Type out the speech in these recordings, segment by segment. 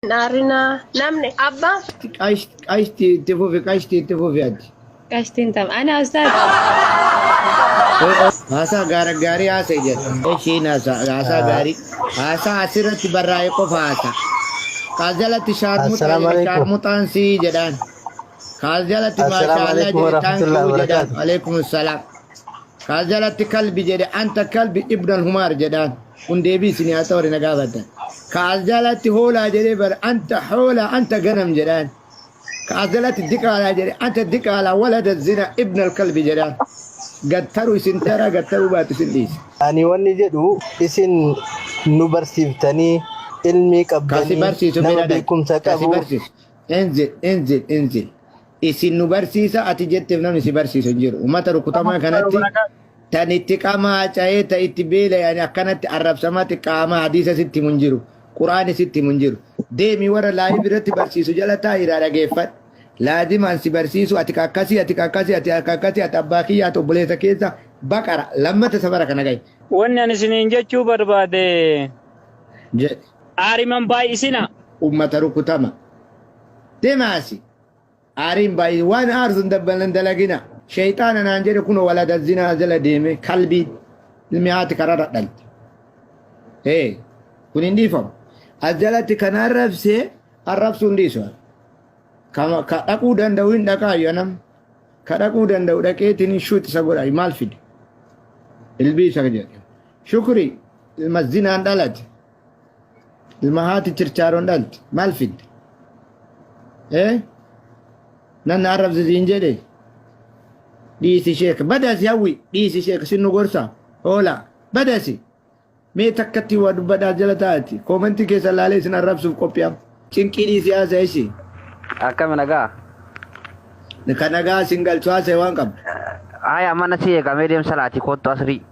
Hin aarinaa namni abbaa Qashti itti fufi, qashti itti fufi ati. Qashtiin tam. Ana ustaaz. Haasaa gaara gaarii haasa'e jedha. Ishiin haasaa haasaa gaarii. Haasaa asirratti barraa'e qofa haasaa. Kaas jalatti shaarmuxaa Assalaamu jedhe alaikum. shaarmuxaan sii jedhaan. Kaas jalatti Assalaamu maashaallaa alaikum jedhe warahmatullahi taankiyuu jedhaan. wabarakaatu. Alaikum salaam. Kaas jalatti kalbi jedhe anta kalbi ibnal humaar jedhaan. Kun deebii isin haa ta'u na gaafatan. Kaas jalatti hoolaa jedhee bar anta hoolaa anta ganam jedhaan. Kaas jalatti diqaalaa jedhe anta diqaalaa walada zina ibnal kalbi jedhaan. Gattaru isin tara gattaruu baatu isin dhiisa. Ani wanni jedhu isin nu barsiiftanii ilmii Kasi qabdanii barsiisu nama bira dhaqi. beekumsa Kasi qabu barsiisu. Inzil inzil inzil. Isin nu barsiisa ati jetteef namni si barsiisu hin jiru. Uummata rukutamaa kanatti tan itti qamaaca'ee ta itti beela'an akkanatti arrabsamaa xiqqaamaa hadiisa sitti himu hin jiru. Quraani sitti himu hin jiru. Deemi warra laayif irratti barsiisu jala taa'i irraa dhageeffadhu. Laazimaan si barsiisu ati kakkasii ati kakkasii ati kakkasii ati abbaa kiyya ati obboleessa keessa baqara lammata safara kana gahi. Wanni ani isiniin jechuu barbaade Jedhe. aariman baay'isina. Uummata rukutama. Deemaasi. Aariin baay'ee waan aarsu hin dabbalan dalagina. Shayxaana naan jedhe kunoo walada zinaa jala deeme kalbii ilmi haati kararra dhalte. Ee kun hin dhiifamu. As jalatti kan arrabse arrabsuu hin dhiisu. Ka dhaquu danda'u hin dhaqaayu anam. Ka dhaquu danda'u dhaqeetiin shuut isa godha maal fide. Ilbii isa jedhe. Shukri ilma zinaan dhalate. Ilma haati chirchaaroon dhalte maal fidde? Eh? Nan na arrabse siin jedhe. Dhiisi sheek badasi hawwi dhiisi sheek sin nu gorsa hoola badasi. Mee takkatti waa dubbadhaa jala taa'ati koomentii keessa laalee isin arrabsuuf qophi'am. Cinqii dhiisi haasa ishii. Akkami nagaa? Ka nagaa isin galchu haasa'e waan qabdu. Haya mana si eegamee deemsa laati kottu asrii.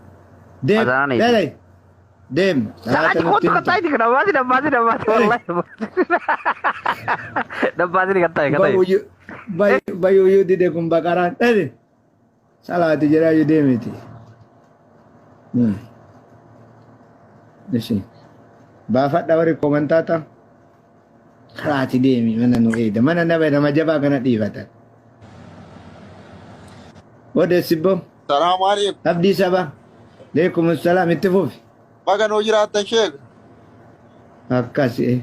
Deem Azaanaan eegi. dhalay Deem. Salaata Salaati nutti kottu himta. kattaa itti dabbaasi dabbaasi dabbaasi wallahi. Dabbaasi ni kattaa kattaa. Bayuyyuu bayuyyuu dide kun baqaraan dhale. Salaati jedhaa iyyuu deemiti. Ishi. Baafadha warri komantaata. Salaati deemi mana nu eeda. Mana nama nama jabaa kana dhiifatan. Odeessibbo. Salaamu alaikum. Abdii saba. Leekum salaam itti fufi. Baga nuu jiraattan sheek. Akkas ee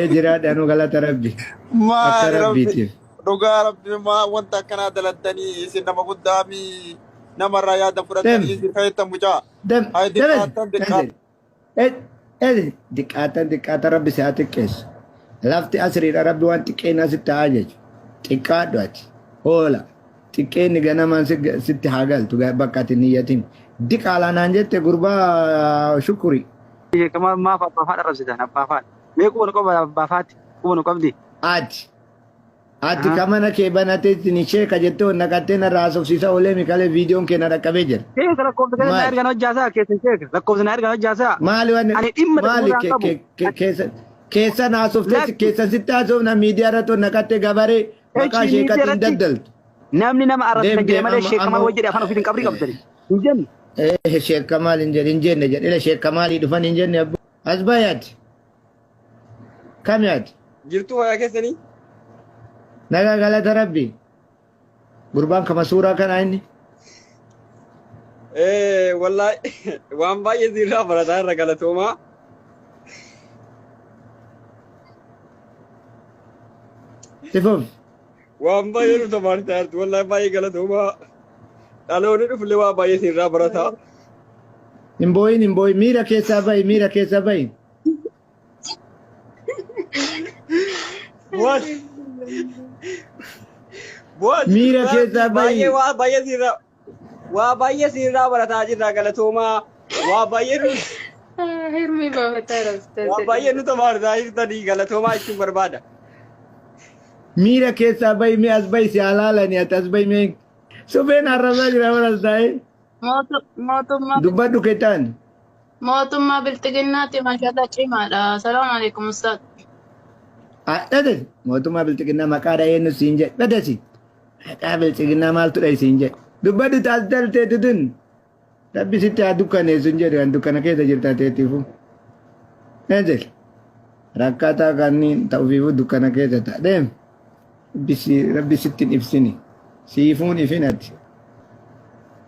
jiraadha nu galata rabbi. Akka Maali rabbi rabbiitiif. dhugaa rabbi maa wanta akkanaa dalattanii isin nama guddaa mi namarraa yaada Dem fudhattanii isin fayyadtan mucaa. dem Hay dem diqqaattan diqqaattan. Diqqaatan diqqaatan rabbi si haa xiqqeessu. Lafti asriidha rabbi waan xiqqeenaa sitti haa ajaju. Xiqqaadhu ati. Hoola. Xiqqeenni ganamaan sitti haa galtu bakka ati niyyatin. Diqaalaa naan jette gurbaa shukuri. Beekamaa maaf abbaa faadha arrabsitan abbaa faadha. Mee quba nu qaba abbaa faati quba nu qabdi. Ati. Ati ka mana kee banatee isin sheeka jettee ol naqattee narra haasofsiisaa oolee mikalee viidiyoon kee na dhaqqabee jira. Sheeka lakkoofsa kana naa Maali? ergan hojjaasaa keessan sheeka lakkoofsa naa ergan hojjaasaa. Maali wanni Ani dhimma tokko maali irraa hin ke qabu. ke ke keessa keessan haasoftee Lakki keessan sitti haasofna miidiyaa irratti ol naqattee gabaree maqaa echi miidiyaa sheekatiin irratti daddaltu. namni nama arrabsitan Deem jedhe deem malee amma sheeka amma maal jedhe afaan ofiitiin qabrii qabdani. Hin jenne. eh sheeka maal hin jedhin hin jenne jedhe sheeka maalii dhufan hin jenne abbo. As bayaati. Kami ati? Jirtuu fayyaa keessanii? Nagaa galata rabbi. Gurbaan kama suuraa kanaa inni. Eh, wallahi waan baay'ee sirraa barataa irra galatoomaa. Sifuuf. Waan baay'ee nu tomaartaa jirtu wallahi baay'ee galatoomaa. Dhaloonni dhufullee waan baay'ee sirraa barataa. Hin boo'in hin boo'in miira keessaa bahi miira keessaa bahi. What? What? Miira keessaa bahi. Baay'ee waa baay'ee sirraa waa baay'ee sirraa barataa jirra galatoomaa. Waa baay'ee nu Hirmii baafataa rabsitaa waa baay'ee nu tomaartaa jirtanii galatoomaa jechuun barbaada. Miira keessaa bahi mee as bahi si halaalani ati as bahi mee. Supheen arrabaa jira baras taa'ee. Mootummaa Dubbadhu ketaan. mootummaa bilxiginnaatti maashaallah cimaadha. Salaamu alaikum ustaad. Dhadhasi mootummaa bilxiginnaa maqaa dhahee nu siin jedhe dhadhasi. Maqaa bilchiginnaa maaltu dha isiin jedhe. Dubbadhu taas dalteetu tun. Rabbi sitti haa dukkaneessu hin jedhu kan dukkana keessa jirta teetiifu. Enzil. Rakkataa kanneen ta'ufiifu dukkana keessa ta'a. Deem. Rabbi sitti hin ibsini. Siifuun ifin ati.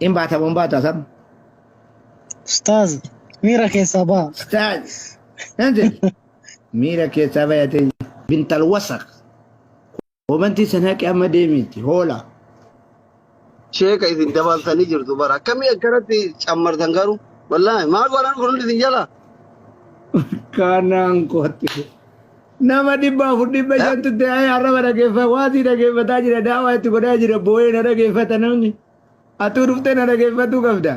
In baata moo hin baata sam? Ustaaz, miira keessaa baha. Ustaaz. Enzil. Miira keessaa bayatee. Bintal wasaq. Koomantii san haqi amma deemiiti hoola. Sheeka isin dabaltanii jirtu bara akkamii akkanatti cammartan garuu wallaahi maal godhan kun hundi isin jala. Kanaan kootti. Nama 400 500 ta'ee arraba dhageeffa waasii dhageeffataa jira daawaa itti godhaa jira boo'ee na dhageeffata namni. Atuu dhuftee na dhageeffatuu qabda.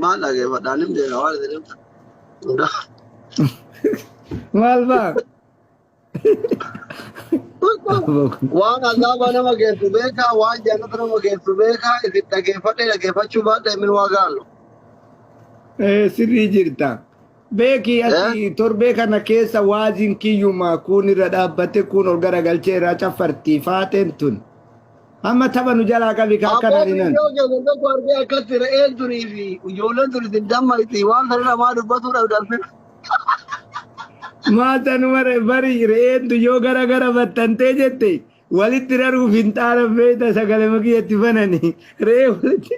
Maal dhageeffadhaan hin beeka waan isin himtan. Maal fa'aa? Waan azaaba nama geessu beekaa, waan jannata nama geessu beekaa, isin dhageeffadhee dhageeffachuu baadhee min waa gaallu. Sirrii jirta. Beeki ati torbee kana keessa waaziin kiyyuma kuun irra dhaabbate kuun ol garagalchee irraa caffarti faaxeen tun. Amma tapha nu jalaa qabi ka Abboo akkanaan hinan. viidiyoo keessan tokko argee akkatti re'een tunii fi ijoolleen tun isin dammayti waan sanirra maa dubbatuu dhabdan. Maasanuma bari re'eentu yoo gara gara maxxantee jette walitti raruuf hin xaaran beekta sagalee makiyyatti banani re'ee walitti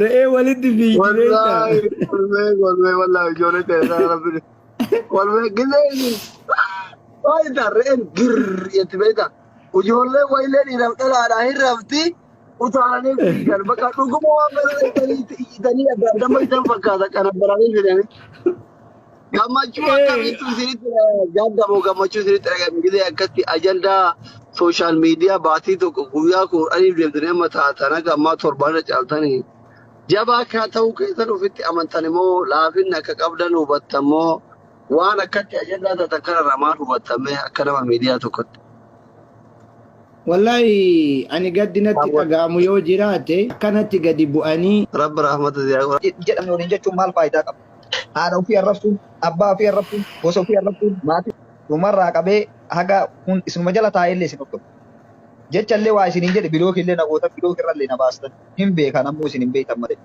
re'ee walitti fiigdi beekta. Wallaahi kolmee kolmee wallaahi ijoollee teessaa rabbi kolmee gizee isin waayita re'een girr jetti beekta ijoollee wayilee dhiiraaf dhalaadhaa hin rafti utaalanii fiigan bakka dhuguma waan barreessanii iyyitanii adda adda maaytan fakkaata kana baranii fidanii. Gammachuu akkamiitu isinitti gaaddamoo gammachuu isinitti dhagahame gizee akkatti ajandaa sooshaal miidiyaa baatii tokko guyyaa kudhaniif deemtanii amma taatan haga ammaa torbaan irra caaltanii jabaa akka ta'uu keessan ofitti amantan immoo laafinni akka qabdan hubattan moo waan akkatti ajandaa taatan kanarraa maal hubattame akka nama miidiyaa tokkotti. Wallahi ani gaddi natti dhaga'amu yoo jiraate akkanatti gadi bu'anii. Rabbi rahmata si haa godhu. Jedhamne waliin jechuun maal faayidaa qaba? Haadha ofii arrabsuun, abbaa ofii arrabsuun, gosa ofii arrabsuun, maatii dhumarraa qabee haga kun isinuma jala taa'ee illee isin hordofa. Jecha illee waa isiniin jedhe bilookii illee na gootan bilookii irra illee na baastan hin beekan ammoo isin hin beektan malee.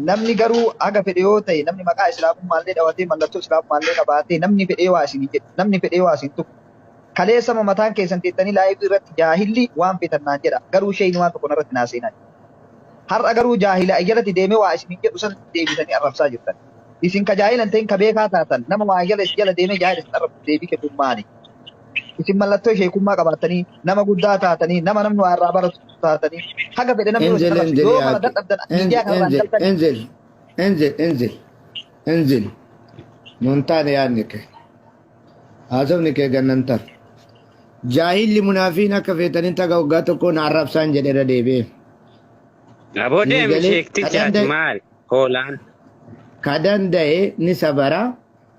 Namni garuu haga fedhe yoo ta'e namni maqaa islaamummaa illee dhawatee mallattoo islaamummaa illee qabaatee namni fedhee waa isiniin jedhe namni fedhee waa isin tuqu Kaleessama mataan keessan teettanii live irratti jaahilli waan feetan naan jedha garuu sheeyni waan tokko narratti hin haasa'inaa jedhe. Har'a garuu jaahila jalatti deemee waa isiniin jedhu san deebitanii arrabsaa jirtan. Isin ka jaahila hin ta'in ka beekaa taatan nama waa jala isin jala deemee jaahila isin arrabsu deebii kennuun maali? Isin mallattoo sheekummaa qabaattanii nama guddaa taatanii nama namni waa irraa baratu taatanii haga fedhe namni yoo isin انزل arrabsu انزل yoo يا kana أخي dadhabdan miidiyaa انزل kanarraa hin انزل galtanii انزل انزل انزل انزل منتان yaadni kee haasofni kee gannan tar. Jaahilli munaafiin akka feetanii taga waggaa tokko na arrabsaan jedheera deebi'ee. Aboo Ni deemi galee ka sheektichaati danda'e maal hoolaan. ka danda'e ni sabara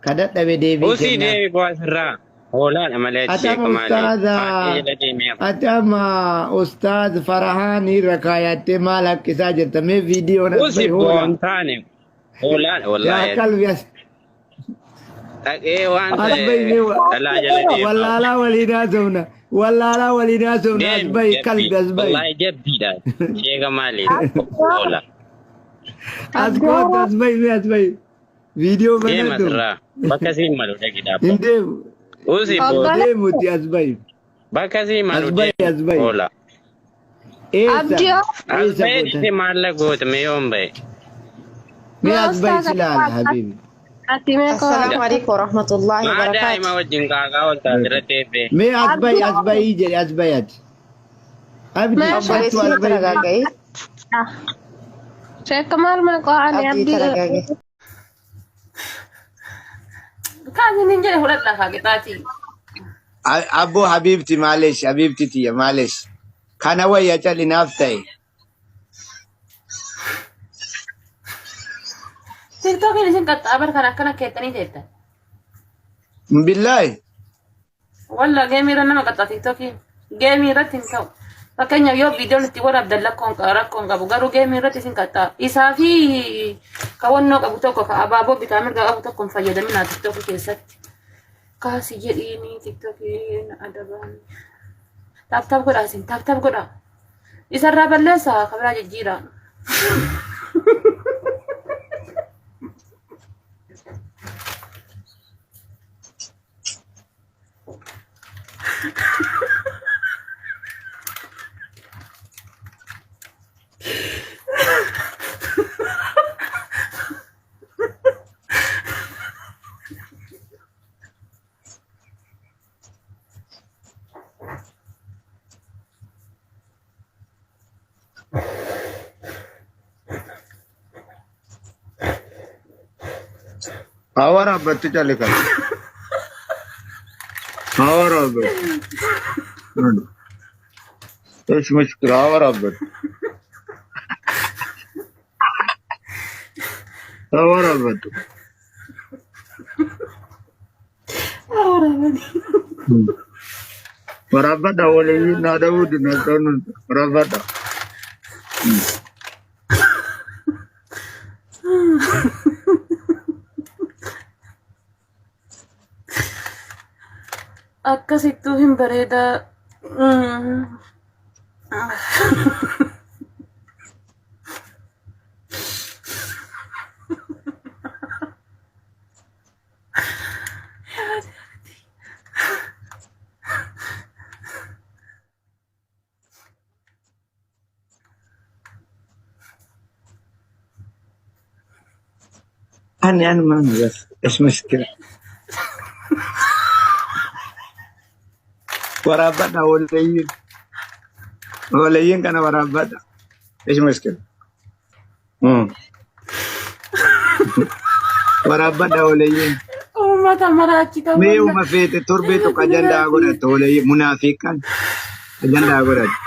ka dadhabe deebii Usii kennaaf. deemi bu'aa sirraa. Hoolaadha malee ati Ati sheeka amma maali? ustaaza Faatee jala deemee hafa. ati amma ustaaz Farahaan irra kaayattee maal haqqisaa jirta mee viidiyoon as Usii bahe hoola. boon taane hoolaadha Yaa wallaahi ati. qalbi as Dhaqee waan as ta'e bahi mee dhalaa jala deema. wallaalaa waliin haasofna wallaalaa waliin haasofna as Deemi bahi jabbii. qalbi as bahi. Wallaahi jabbiidha. Sheeka maali? Hoola. As kootu as bahi mee as bahi viidiyoo Deema banadhu. asirraa. Bakka siin malu dhaqi Hin dhaabbadhu. deemu Usii hin boon. deemuti as bahi Bakka siin as malu bahi deemi. as bahi. Hoola. Eessa Abdii As eessa bahee gootan dhufee maalla goote mee yoon bahe. mee mee as bahi ustaaza si laala habiibi. ati mee koo Assalaamu alaikum warahmatullahi Maa wabarakaatu. daa'ima wajjin qaaqaa ol taate irratti eebbee. Mee as bahi Abdii as bahi jedhe as bahi ati. Abdi mee attu as Obboleessi bahi mee. taragaaga'e. Sheekka maal mana koo ani Abdii abdii taragaaga'e. Kaan hin jedhe fudhadhaa kaa qixaatii. Abboo habiibti maalesh habiibti tiyya maalesh. Kana wayya calinaaf ta'e. Tiktookiin isin qaxxaabar kan akkana keettanii teettan. Billaahi. Walla geemii irra nama qaxxaa tiktookiin. Geemii irratti hin ta'u. Fakkeenyaaf yoo viidiyoon itti waraabdan lakkoon rakkoon qabu garuu geemii irratti isin qaxxaa. Isaa fi kawwannoo qabu tokko ka abaaboo bitaa mirgaa qabu tokko hin fayyadaminaa tiktookii keessatti. Kaasi jedhiini tiktokiin adabaan. Tap tap godhaa isin tap tap godhaa. Isarraa balleessaa kabiraa jijjiiraa. Haa waraabbattu calli kana. Haa waraabbattu. ايش مشكلة؟ ها waraabbattu. Haa waraabbattu. Waraabbadha waliin naa dhawuu dinna waraabbadha. Akkasittuu hin bareedaa. أنا ما بس ايش مشكلة؟ Waraabbadha waliin. Waliin kana waraabbadha. ايش مشكلة؟ Waraabbadha waliin. Uummata maraachita Mee walla. uma feete torbee tokko ajandaa godhatte waliin munaafiqaan ajandaa godhatte.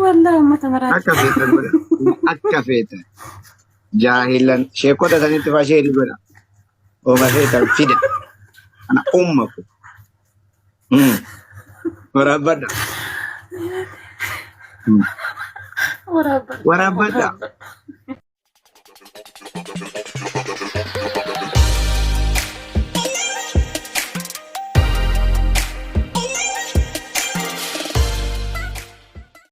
Walla uummata Akka maraachita. feete godha. Akka feete. Jaahilan sheekota sanitti fasheeri godha. Uma feetan fida. Ana umma kun. Waraabbadha. Waraabbadha. Waraabbadha. Waraabbadha.